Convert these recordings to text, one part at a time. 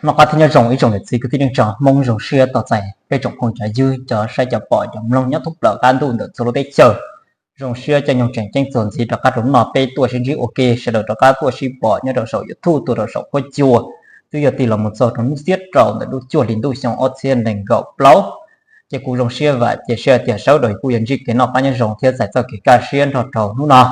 Noj qab thiab nyob zoo ib tsoom niam txiv kwv tij neej tsa Hmoob, zoo siab tos txais peb tsoom phooj cov ywg, cov saib cov pom cov mloog nyob thoob plaws qab ntuj ntawm txhua lub teb chaws. Zoo siab caij nyoog tseem ceeb txuas ntxiv rov qab rau hnub no peb tuaj sib ntsib ua ke, sawv daws rov qab tuaj sib pom nyob rau saum YouTube tuaj rau saum huab cua, twb yog tig los mus txog rau hnub xiab rau ntawm lub cuaj hli ntuj xyoo ob txhiab nees nkaum plaub. Ces kuv zoo siab vam cia siab tias sawv daws kuj yuav ntsib kev noj qab nyob zoo thiab txais txoj kev kaj siab nrog rau hnub no.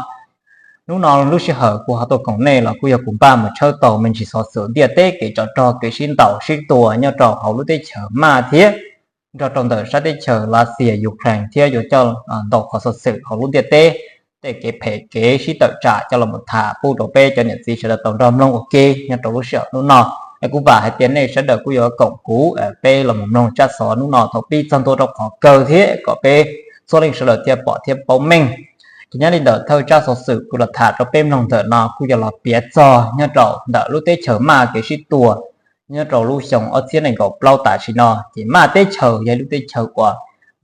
Hnub no lub sij hawm kuv ho tuaj koom nej los kuj yog kuv npaj mus tshawb tau me ntsis xov xwm ntiaj teb, kev tsov rog, kev sib ntaus sib tua nyob rau hauv lub teb chaws Maj thiab nrog rau ntawm sab teb chaws Lav Xias, Ukraine thiab yuav coj ntau qhov xov xwm hauv lub ntiaj teb, tej kev phem kev sib tawm tsam coj los tham pub rau peb cov niam txiv sawv daws tau nrog mloog ua ke nyob rau lub sij hawm hnub no. Es kuv vam hais tias nej sawv daws kuj yuav koom kuv peb los mus mloog tsab xov hnub no thaum pib txog ntua rau qhov kawg thiab kom peb txhua leej sawv daws thiaj pom thiab paub meej. Ces nyob li ntawm thawj tsab xov xwm kuv los tham rau peb mloog ntawm no kuj yog los piav txog nyob rau ntawm lub teb chaws Maj kev sib tua nyob rau lub xyoo ob txhiab nees nkaum plaub tam sim no. Ces Maj teb chaws yog lub teb chaws uas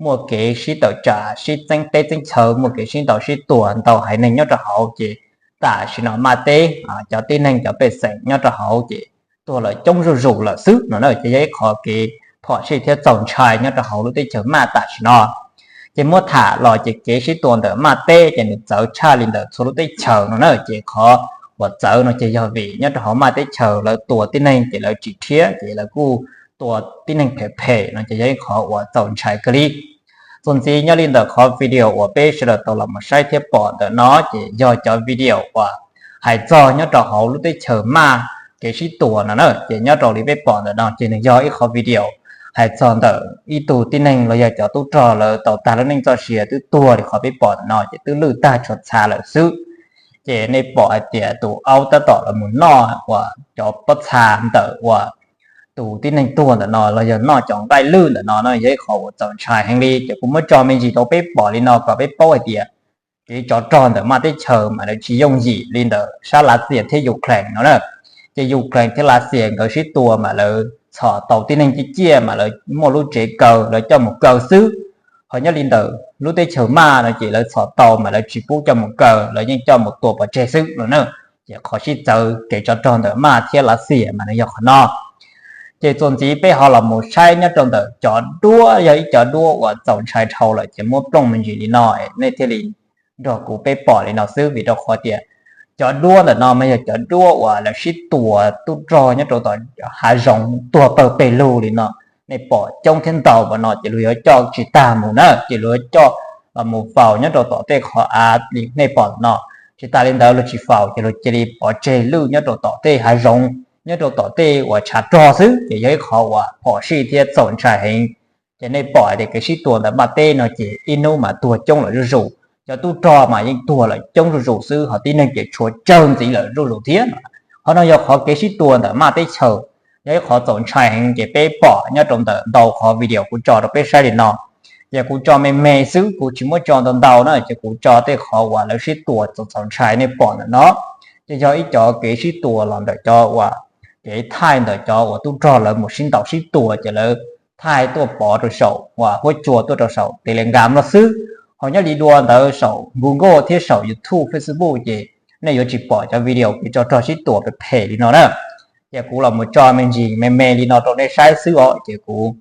muaj kev sib tawm tsam sib txeeb teb txeeb chaw, muaj kev sib ntaus sib tua ntau haiv neeg nyob rau hauv, ces tam sim no Maj teb cov tib neeg cov pej xeem nyob rau hauv ces tuag lawm coob zuj zus lawm xwb no na. Ces yog ib qhov kev phom sij thiab txaus ntshai nyob rau hauv lub teb chaws Maj tam sim no. Ces muab tham los ces kev sib tua ntawm Maj teb ces nws txawv tshaj li ntawm txhua lub teb chaws no na. Ces qhov uas txawv no ces yog vim nyob rau hauv Maj teb chaws lawv tua tib neeg ces lawv tsis rhiab, ces lawv kuj tua tib neeg phem phem no ces yog ib qhov uas txaus ntshai kawg li. Txuas ntxiv nyob li ntawm qhov video uas peb sawv daws tau los mus saib thiab pom ntawm no ces yog cov video uas hais txog nyob rau hauv lub teb chaws Maj kev sib tua no na. Ces nyob rau li peb pom ntawm no ces nws yog ib qhov video hais txog ntawm ib tug tib neeg los yog cov tub rog lawv tau tag lub neej txoj sia twb tuag li qhov peb pom ntawm no ces twb lwj tag tshua txha lawm xwb. Ces nej pom hais tias tus aub tab tom los mus noj uas cov pob txha ntawm uas tus tib neeg tuag ntawm no los yog noj cov nqaij lwj ntawm no no yog ib qhov uas txaus ntshai heev li. Ces kuv muab tso me ntsis rau peb pom li no kom peb paub hais tias kev tsov rog ntawm Maj teb chaws mas lawv tsis yooj yim li ntawm sab Lav Xias thiab Ukraine no na. Ces Ukraine thiab Lav Xias nkawd sib tua mas lawv txhom tau tib neeg ciaj ciaj mas lawv muaj lub tsev kaw lawv coj mus kaw xwb. Ho nyob li ntawm lub teb chaws Maj no ces lawv txhom tau mas lawv tsis pub coj mus kaw, lawv yeej coj mus tua pov tseg xwb no na. Ces qhov sib txawv kev tsov rog ntawm Maj thiab Lav Xias mas nws yog qhov no. Ces txuas ntxiv peb ho los mus saib nyob rau ntawm cov duab, yog ib cov duab uas txaus ntshai dhau lawm ces muab plooj me ntsis li no nej thiaj li nrog kuv peb pom li no xwb, vim rau qhov tias cov duab ntawm no mas yog cov duab uas lawv sib tua tub rog nyob rau tom hav zoov tuag pawg pes lug li no. Nej pom coob thiab ntau npaum no ces luag yuav coj tsis tag mus na, ces luag yuav coj los mus faus nyob rau tom tej qhov av li nej pom no. Tsis tas li ntawd luag tsis faus ces luag cia li pov tseg lwj nyob rau tom tej hav zoov, nyob rau tom tej uas tshav rog xwb, ces yog ib qhov uas phom sij thiab txaus ntshai heev. Ces nej pom hais tias kev sib tua ntawm Maj teb no ces ib hnub mas tuag coob lawm zuj zus, cov tub rog mas yeej tuag lawm coob zuj zus xwb, ho tib neeg ces tshuav tsawg ntxiv lawm zuj zus thiab. Qhov no yog qhov kev sib tua ntawm Maj teb chaws, yog ib qhov txaus ntshai heev ces peb pom nyob rau ntawm ntau qhov video kuv tso rau peb saib li no. Ces kuv tso me me xwb, kuv tsis muab tso ntau ntau na, ces kuv tso tej qhov uas lawv sib tua txaus txaus ntshai nej pom ntawm no. Ces yog ib cov kev sib tua los ntawm cov uas kev thaij ntawm cov uas tub rog lawv mus sib ntaus sib tua ces lawv thaij tuaj pov rau saum uas huab cua tuaj rau saum Telegram no xwb. Ho nyob li dua ntawd saum Google thiab saum YouTube, Facebook ces nej yuav tsis pom cov video kev tsov rog sib tua phem phem li no na. Ces kuv los mus tso me ntsis me me li no rau nej saib xwb os, ces kuv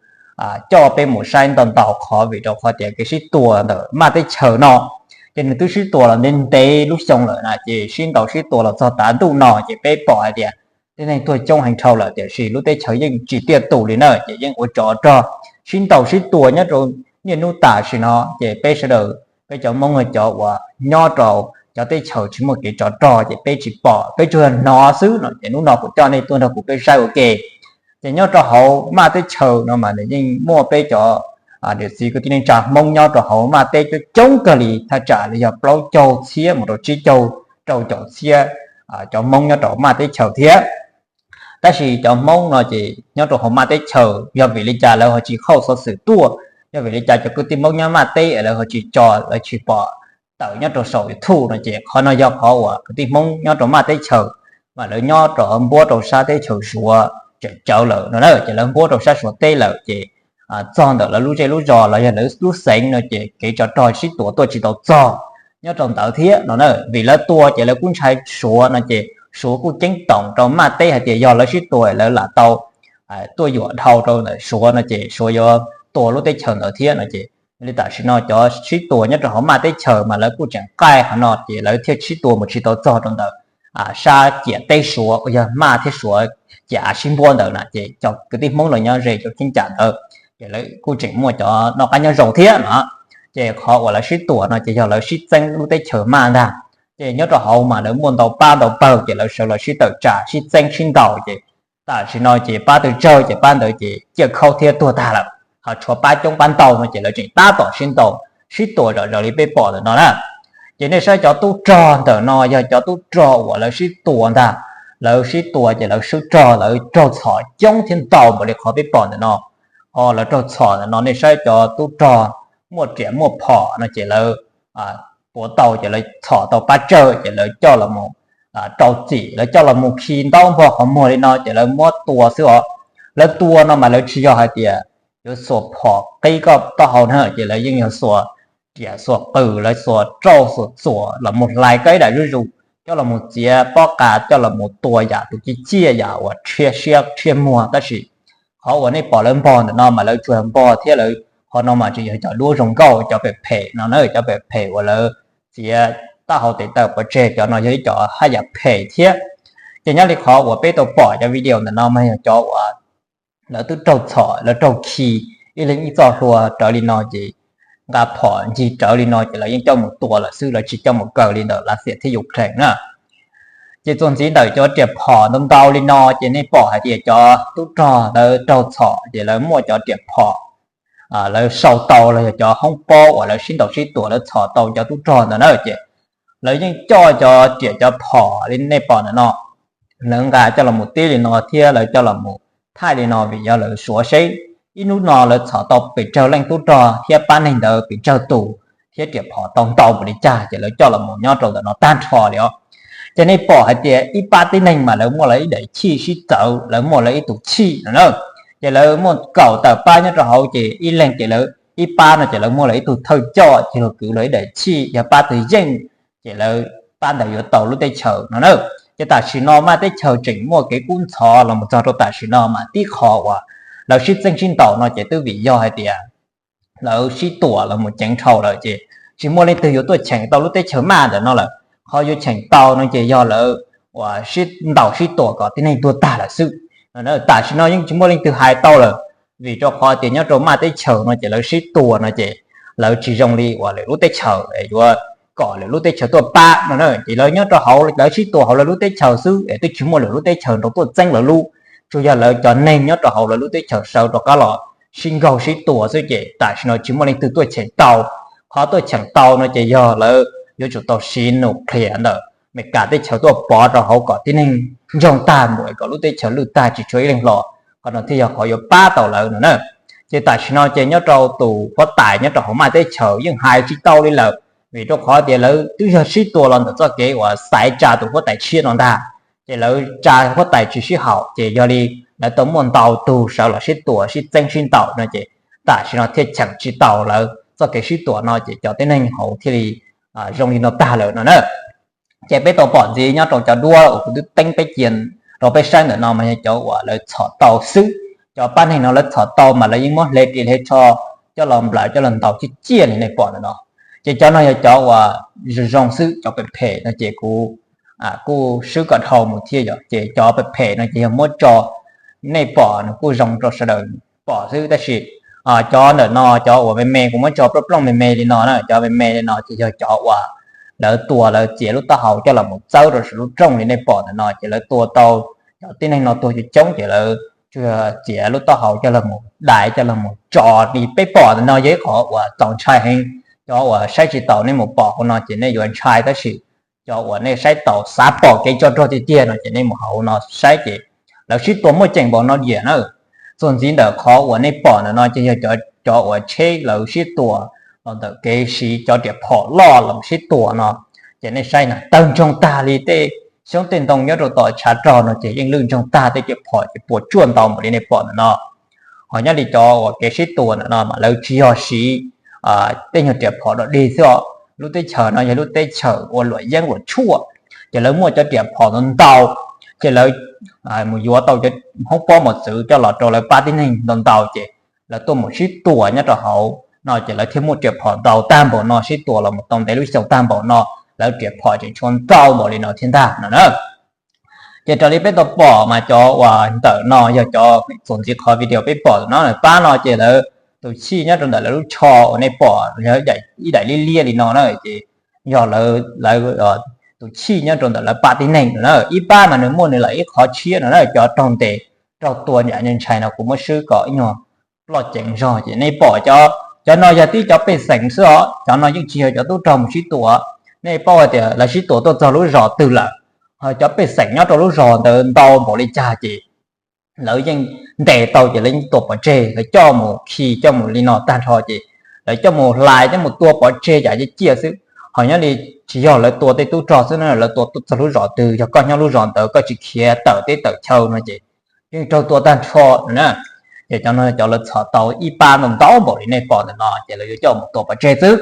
coj peb mus saib ntau ntau qhov, vim rau qhov tias kev sib tua ntawm Maj teb chaws no ces nws twb sib tua los ntev ntev lub xyoo lawm na, ces sib ntaus sib tua los txog tav ntuj no ces peb pom hais tias tib neeg tuag coob heev dhau lawm, tiam sis lub teb chaws yeej tsis tiaj tus li na, ces yeej ua tsov rog sib ntaus sib tua nyob rau niaj hnub tam sim no. Ces peb sawv daws, peb cov Hmoob cov uas nyob rau cov teb chaws tsis muaj kev tsov rog ces peb tsis pom, peb tsuas hnov xwb no. Ces hnub no kuv coj nej tuaj nrog kuv peb saib ua ke. Ces nyob rau hauv Maj teb chaws no mas nws yeej muaj peb cov niam txiv kwv tij neej tsa Hmoob nyob rau hauv Maj teb coob coob kawg li, thaj tsam li yog plaub caug txhiab mus rau tsib caug rau caum txhiab cov Hmoob nyob rau Maj teb chaws thiab. Tab sis cov Hmoob no ces nyob rau hauv Maj teb chaws, yog vim li cas lawv ho tsis qhauj xov xwm tuaj, yog vim li cas cov kwv tij Hmoob nyob Maj teb lawv ho tsis tso, lawv tsis pom tawm nyob rau saum YouTube no ces qhov no yog qhov uas kwv tij Hmoob nyob rau Maj teb chaws mas lawv nyob rau npuab rau sab teb chaws Suav tseem tsawv lawm no na, ces lawv npuab rau sab Suav teb lawm ces txog ntawm lawv lub zej lub zos los yog lawv lub xeev no ces kev tsov rog sib tua tuaj tsis tau txog nyob rau ntawd thiab no na. Vim lawv tua ces lawv kuj ntshai Suav no ces Suav kuj ceeb toom rau Maj teb hais tias yog lawv sib tua lawv lam tau tuaj yuam dhau rau ntawm Suav no ces Suav yuav tua lub teb chaws ntawd thiab no ces li tam sim no cov sib tua nyob rau hauv Maj teb chaws mas lawv kuj tseem qaij qhov no ces lawv thiaj sib tua mus tsis tau txog rau ntawm sab ciam teb Suav uas yog Maj thiab Suav ciam av sib npuab ntawd na ces cov kwv tij Hmoob los nyob ze rau cheeb tsam ntawd ces lawv kuj tseem muaj cov noj qab nyob zoo thiab no. Ces qhov uas lawv sib tua no ces yog lawv sib txeeb lub teb chaws Maj ntag. Ces nyob rau hauv mas lawv muaj ntau pab ntau pawg ces lawv sawv los sib tawm tsam sib txeeb sib ntaus ces tam sim no ces pab twg tsawg ces pab ntawd ces ciaj khaub thiab tuag tag lawm, ho tshuav pab coob pab ntau no ces lawv tseem tab tom sib ntaus sib tua zom zaws li peb pom ntawm no na. Ces nej saib cov tub rog ntawm no yog cov tub rog uas lawv sib tua ntag. Lawv sib tua ces lawv swb rog, lawv raug txhom coob thiab ntau npaum li qhov peb pom ntawm no. Ho lawv raug txhom ntawm no nej saib cov tub rog muaj riam muaj phom no ces lawv puav tau ces lawv txhom tau pab tsawg ces lawv coj los mus rau txim, lawv coj los mus khi ntaub npog qhov muag li no ces lawv muab tua xwb os. Lawv tua no mas lawv tsis yog hais tias yuav xuas phom qib koj taub hau na ces lawv yeej yog xuas riam xuas qws, lawv xuas rauj xuas txuas los mus hlais koj ib daim zuj zus coj los mus txiav pob qa coj los mus tua yam tus ciaj ciaj yam uas rhiab siab rhiab muag. Tab sis qhov uas nej pom lawv npog ntawm no mas lawv tsuas npog thiab lawv qhov no mas tseem yog cov duab zoo nkauj, cov phem phem no na, cov phem phem uas lawv txiav taub hau tes taw pov tseg, cov no yog ib cov haj yam phem thiab. Ces nyob li qhov uas peb tau pom cov video ntawm no mas yog cov uas lawv twb raug txhom, lawv raug khi ib leeg ib txoj hlua rawv li no ces nqa phom ncig rawv li no ces lawv yeej coj mus tua lawm xwb, lawv tsis coj mus kaw li ntawm Lav Xias thiab Ukraine na. Ces txuas ntxiv ntawm cov riam phom ntau ntau li no ces nej pom hais tias cov tub rog lawv raug txhom ces lawv muaj cov riam phom lawv sau tau los yog cov hoob pob uas lawv sib ntaus sib tua lawv txhom tau cov tub rog ntawd na ces lawv yeej coj cov riam cov phom li nej pom ntawm no, lawv nqa coj los mus tib li no thiab lawv coj los mus thaij li no vim yog lawv suav seb ib hnub no lawv txhom tau pes tsawg leej tub rog thiab pab neeg ntawd pes tsawg tus thiab riam phom tau ntau npaum li cas ces lawv coj los mus nyob rau ntawm no tag nrho li os. Ces nej pom hais tias ib pab tib neeg mas lawv muaj lawv ib daim chij sib txawv, lawv muaj lawv ib tug chij no na. Ces lawv muaj kaum tawm pab nyob rau hauv ces ib leeg ces lawv ib pab no ces lawv muaj lawv ib tug thawj coj ces luag kwv luag ib daim chij, yog pab twg yeej ces lawv pab ntawd yuav tau lub teb chaws no na. Ces tam sim no Maj teb chaws tseem muaj kev kub ntxhov los mus txog rau tam sim no mas tib qho uas lawv sib txeeb sib ntaus no ces twb vim yog hais tias lawv sib tua los mus ceev dhau lawm ces tsis muaj leej twg yuav tuaj cheem tau lub teb chaws Maj ntawm no lawm. Qhov yuav cheem tau no ces yog lawv uas sib ntaus sib tua kom tib neeg tuag tag lawm xwb. Tam sim no yeej tsis muaj leej twg hais tau lawm, vim rau qhov tias nyob rau Maj teb chaws no ces lawv sib tua no ces lawv tsis zoo li uas lwm lub teb chaws es yuav kom lwm lub teb chaws tuaj pab no na. Ces lawv nyob rau hauv lawv sib tua hauv lawv lub teb chaws xwb es twb tsis muaj lwm lub teb chaws nrog tuaj txeeb lawv lub, tsuas yog lawv cov neeg nyob rau hauv lawv lub teb chaws sawv rov qab los sib nkaug sib tua xwb ces tam sim no tsis muaj leej twg tuaj cheem tau. Qhov tuaj cheem tau no ces yog lawv yuav tsum tau siv nuclear ntawm Meskas teb chaws tuaj pov rau hauv kom tib neeg ntsoog tag mus kom lub teb chaws lwj tag tsis tshuav ib leeg los, qhov no thiaj yog qhov yuav pab tau lawv no na. Ces tam sim no ces nyob rau tus huab tais nyob rau hauv Maj teb chaws yeej hais tsis tau li lawm, vim rau qhov tias lawv twb yog sib tua los ntawm txoj kev uas xaiv tsa tus huab tais tshiab no ntag. Ces lawv tsa huab tais tsis sib haum ces yog li lawv tau muaj ntau tug sawv los sib tua sib txeeb sib ntaus no ces tam sim no thiaj cheem tsis tau lawv txoj kev sib tua no ces cov tib neeg hauv thiaj li zoo li no tag lawm no na. Ces peb tau pom ntxiv nyob rau cov duab uas kuv twb teeb peb cia rau peb saib ntawm no mas yog cov uas lawv txhom tau xwb. Cov pab neeg no lawv txhom tau mas lawv yeej muab hle ris hle tsho coj los nplawm coj los ntaus ciaj ciaj li nej pom ntawm no. Ces cov no yog cov uas zoo zoo xwb, cov phem phem no ces kuv kuj swb kom dhau mus thiab yom. Ces cov phem phem no ces yog muab tso, nej pom nws kuj zoo rau sawv daws pom xwb tab sis cov ntawm no cov uas me me kuv muab tso plooj plooj me me li no na, cov me me li no ces yog cov uas lawv tua lawv txiav lub taub hau coj los mus txawb rau saum lub rooj li nej pom ntawm no ces lawv tua tau cov tib neeg no tuag coob coob ces lawv tsuas txiav lub taub hau coj los mus dai coj los mus tso li peb pom ntawm no yog ib qhov uas txaus ntshai heev. Cov uas saib tsis taus nej mus pom hauv no ces nej yuav ntshai tab sis cov uas nej saib taus xav pom kev tso rog tiag tiag no ces nej mus hauv no saib ces lawv sib tua muaj ceem npaum no diam na. Txuas ntxiv ntawm qhov uas nej pom ntawm no ces yog cov uas tsheb lawv sib tua los ntawm kev siv cov riam phom loj los sib tua no. Ces nej saib na tawg ntsoog tag li tej xyoob tej ntoo nyob rau tom tshav rog no ces yeej lwj ntsoog tag tej riam phom ces puas tsuaj ntau npaum li nej pom ntawm no. Ho nyob li cov uas kev sib tua ntawm no mas lawv tsis yog siv tej nyuag riam phom dog dig xwb os, lub teb chaws no yog lub teb chaws ua luam yeeb luam tshuaj, ces lawv muaj cov riam phom ntau ntau. ces lawv mus yuav tau cov hoob pob mos txwv coj los rau lawv pab tib neeg ntau ntau ces lawv tuaj mus sib tua nyob rau hauv no ces lawv thiaj muaj riam phom ntau tag npaum no, sib tua los mus tau ntev lub xyoo tag npaum no, lawv riam phom tseem tshuav ntau npaum li no thiab ntag no na. Ces raws li peb tau pom mas cov uas ntawm no yog cov txuas ntxiv qhov video peb pom no, pab no ces lawv tus chij nyob rau ntawm lawv lub tsho uas nej pom yog ib daim liab liab li no na, ces yog lawv tus chij nyob rau ntawm lawv pab tib neeg no na. Ib pab mas nws muaj nws lawm ib qhov tshiab no na, cov raug ntes raug tua ntshav ntshai no kuv muab swb kom ib nyuag ploj ceev zog ces nej pom cov no yog tib cov pej xeem xwb os, cov no yeej tsis yog cov tub rog mus sib tua. Nej paub hais tias lawv sib tua tuaj txog lub zos twg lawm, ho cov pej xeem nyob rau lub zos ntawd ntau npaum li cas ces lawv yeej ntes tau ces lawv yeej tua pov tseg, lawv coj mus khi coj mus li no tag nrho ces lawv coj mus hlais coj mus tua pov tseg cas ciaj ciaj xwb. Ho nyob li tsis yog lawv tua tej tub rog xwb na, lawv tua tuaj txog lub zos twg, yog koj nyob lub zos ntawd koj tsis khiav tawm teb tawm chaw no ces yeej raug tua tag nrho na. Ces cov no cov lawv txhom tau ib pab ntau ntau npaum li nej pom ntawm no ces lawv yuav coj mus tua pov tseg xwb.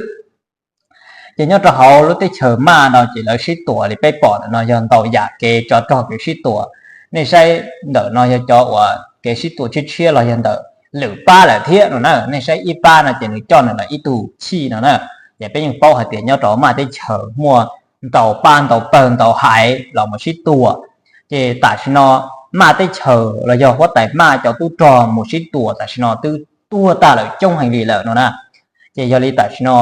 Ces nyob rau hauv lub teb chaws Maj no ces lawv sib tua li peb pom ntawm no yog ntau yam kev tsov rog kev sib tua. Nej saib ntawm no yog cov uas kev sib tua tshiab tshiab los yog ntawm lwm pab lawm thiab no na. Nej saib ib pab no ces nws coj nws lawm ib tug chij no na. Ces peb yeej paub hais tias nyob rau Maj teb chaws muaj ntau pab ntau pawg ntau haiv los mus sib tua. Ces tam sim no Maj teb chaws los yog huab tais Maj cov tub rog mus sib tua tam sim no twb tuag tag lawm coob heev li lawm no na. Ces yog li tam sim no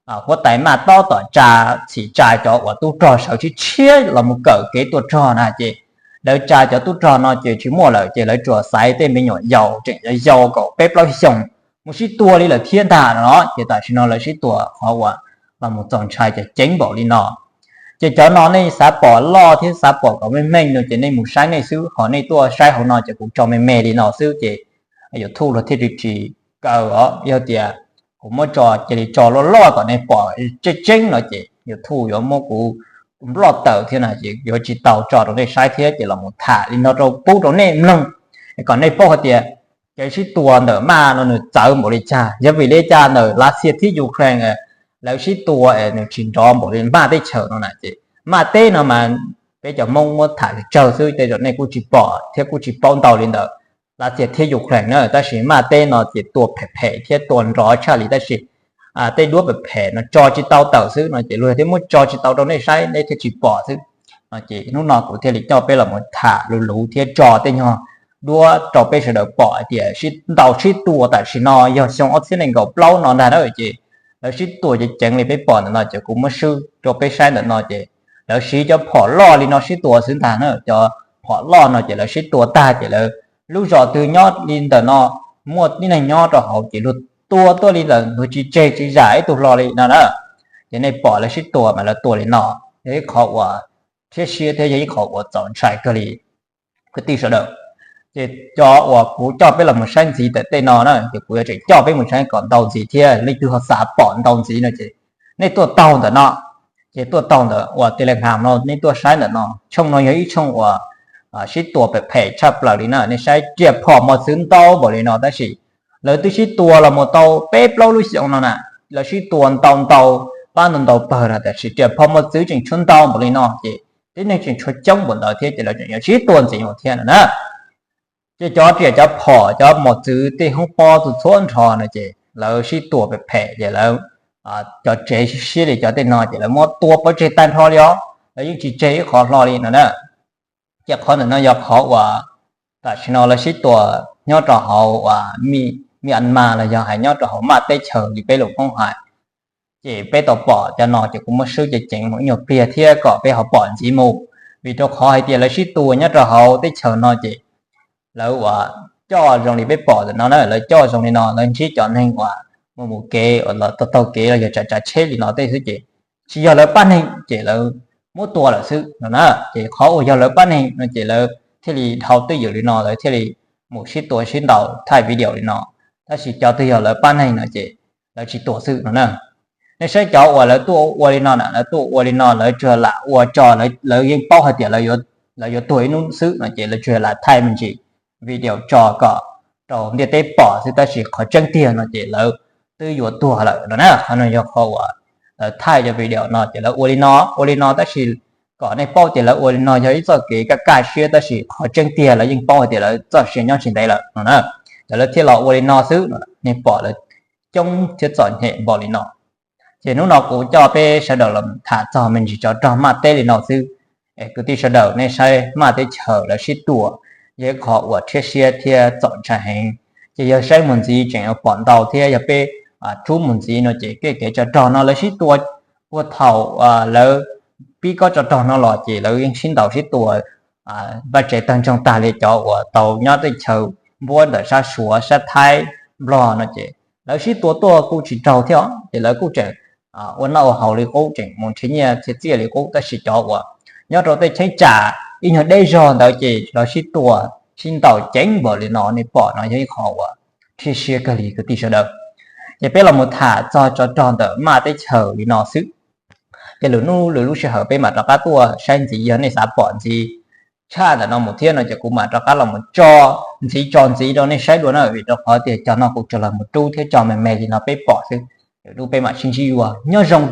huab tais Maj tab tom tsa, txhim tsa cov uas tub rog sawv tshiab tshiab los mus kawm kev tua rog na ces lawv tsa cov tub rog no ces tsis muaj lawm ces lawv tsuas xaiv tej me nyuam yaus tseem yau yau kaum peb plaub xyoos mus sib tua li lawm thiab ntag no. Ces tam sim no lawv sib tua qhov uas los mus txaus ntshai ces ceev npaum li no. Ces cov no nej xav pom loj thiab xav pom kom meej meej no ces nej mus saib nej xwb, ho nej tuaj saib hauv no ces kuv tso me me li no xwb ces YouTube luag thiaj li tsis kaw os. Yog tias kuv muab tso cia li tso loj loj kom nej pom tseeb tseeb no ces YouTube yuav muab kuv nploj tawm thiab na, ces yuav tsis tau tso rau nej saib thiab ces los mus tham li no rau pub rau nej mloog kom nej paub hais tias kev sib tua ntawm Maj no nws txawv npaum li cas, yog vim li cas ntawm Lav Xias thiab Ukraine lawv sib tua es nws tsis nrov npaum li Maj teb chaws no na. Ces Maj teb no mas peb cov Hmoob muab tham tsawg xwb tej zaum nej kuj tsis pom thiab kuj tsis paub ntau li ntawm Lav Xias thiab Ukraine na, tab sis Maj teb no ces tua phem phem thiab tua nrov tshaj li tab sis tej duab phem phem no tso tsis tau tawm xwb no ces luag thiaj muab tso tsis tau rau nej saib nej thiaj tsis pom xwb no. Ces hnub no kuv thiaj li coj peb los mus tham luv luv thiab tso tej nyuag duab rau peb sawv daws pom hais tias sib ntaus sib tua tam sim no yog xyoo ob txhiab nees nkaum plaub no ntag na. Ces lawv sib tua ceev ceev li peb pom ntawm no ces kuv muab swb rau peb saib ntawm no ces lawv siv cov phom loj li no sib tua xwb ntag na, cov phom loj no ces lawv sib tua tag ces lawv lub zos twg nyob li ntawm no muaj tib neeg nyob rau hauv ces luag tua tuaj li ntawd, luag tsis tseg tsis zam ib tug hlo li no na. Ces nej pom lawv sib tua mas lawv tua li no, yog ib qhov uas thiab siab thiab yog ib qhov uas txaus ntshai kawg li kwv tij sawv daws. Ces cov uas kuv coj peb los mus saib ntxiv tam tej no na ces kuv yuav tseem coj peb mus saib kom ntau ntxiv thiab, leej twg ho xav pom ntau ntxiv no ces nej tuaj taug ntawm no, ces tuaj taug ntawm uas Telegram no nej tuaj saib ntawm no, tshooj no yog ib tshooj uas sib tua phem phem tshaj plaws li na. Nej saib riam phom mos txwv ntau npaum li no tab sis lawv twb sib tua los mus tau peb plaub lub xyoo no na, lawv sib tua ntau ntau pab ntau ntau pawg no tab sis riam phom mos txwv tseem tshuav ntau npaum li no ces tib neeg tseem tshuav coob npaum ntawd thiab ces lawv tseem yuav sib tua ntxiv mus thiab no na. Ces cov riam cov phom cov mos txwv tej hoob pob txhua txhua nrho no ces lawv sib tua phem phem ces lawv cov tsev siab siab li cov tej no ces lawv muab tua pov tseg tag nrho li os, lawv yeej tsis tseg ib qhov hlo li no na. Ces qhov ntawm no yog qhov uas tam sim no lawv sib tua nyob rau hauv uas Myanmar los yog hais nyob rau hauv Maj teb chaws li peb lus Hmoob hais. Ces peb tau pom cov no ces kuv muab swb ceev ceev mus ib nyuag pliag thiab kom peb ho pom ntxiv mus, vim rau qhov hais tias lawv sib tua nyob rau hauv teb chaws no ces lawv uas coj zoo li peb pom ntawm no na, lawv coj zoo li no, lawv ntsib cov neeg uas mus mus kev uas los taug taug kev los yog tsav tsav tsheb li no tej xwb ces tsis yog lawv pab neeg ces lawv muab tua lawm xwb no na. Ces qhov uas yog lawv pab neeg no ces lawv thiaj li dhau twj ywm li no, lawv thiaj li mus sib tua sib ntaus thaij video li no. Tab sis cov twg yog lawv pab neeg no ces lawv tsis tua xwb no na. Nej saib cov uas lawv tuaj ua li no na, lawv tuaj ua li no lawv tsuas lam ua tso, lawv yeej paub hais tias lawv yuav tuag ib hnub xwb no ces lawv tsuas lam thaij me ntsis video tso kom rau ntiaj teb pom xwb tab sis qhov tseeb tiag no ces lawv twb yuav tuag lawm no na. Qhov no yog qhov uas lawv thaij cov video no ces lawv ua li no ua li no tab sis kom nej paub tias lawv ua li no yog ib txoj kev kaj kaj siab, tab sis qhov tseeb tiag lawv yeej paub hais tias lawv txoj sia nyob tsis ntev lawm no na. Ces lawv thiaj los ua li no xwb, nej pom lawv coob thiab txom nyem npaum li no. Ces hnub no kuv coj peb sawv daws los tham txog me ntsis tsov rog maj teb li no xwb. Kwv tij sawv daws, nej saib maj teb chaws lawv sib tua, yog ib qho uas rhiab siab thiab txaus ntshai heev. Ces yog saib mus ntxiv tseem yuav pom ntau thiab, yog peb rub mus ntxiv no ces kev tsov rog no lawv sib tua puag thaum lawv pib kob tsov rog no los ces lawv yeej sib ntaus sib tua vaj tsev tawg ntsoog tag li. Cov uas tau nyob teb chaws npuab ntawm sab Suav, sab Thaib, Nplog no ces lawv sib tua tuaj kuj tsis raug thiab, ces lawv kuj tseem ua noj ua haus li qub, tseem mus nrhiav nyiaj txiaj li qub. Tab sis cov uas nyob rau tej cheeb tsam ib nyuag deb zog ntawd ces lawv sib tua sib ntaus ceev npaum li no, nej pom no yog ib qho uas rhiab siab kawg li kwv tij sawv daws. Ces peb los mus tham txog tsov rog ntawm maj teb chaws li no xwb. Ces lwm hnub lwm lub sij hawm peb mam rov qab tuaj saib ntxiv, yog nej xav pom ntxiv tshaj ntawm no mus thiab no ces kuv mam rov qab los mus tso ntxiv tso ntxiv rau nej saib dua na, vim rau qhov tias cov no kuv tsuas los mus rub thiab tso me me li no peb pom xwb. Lwm hnub peb mam sib ntsib dua, nyob zoo.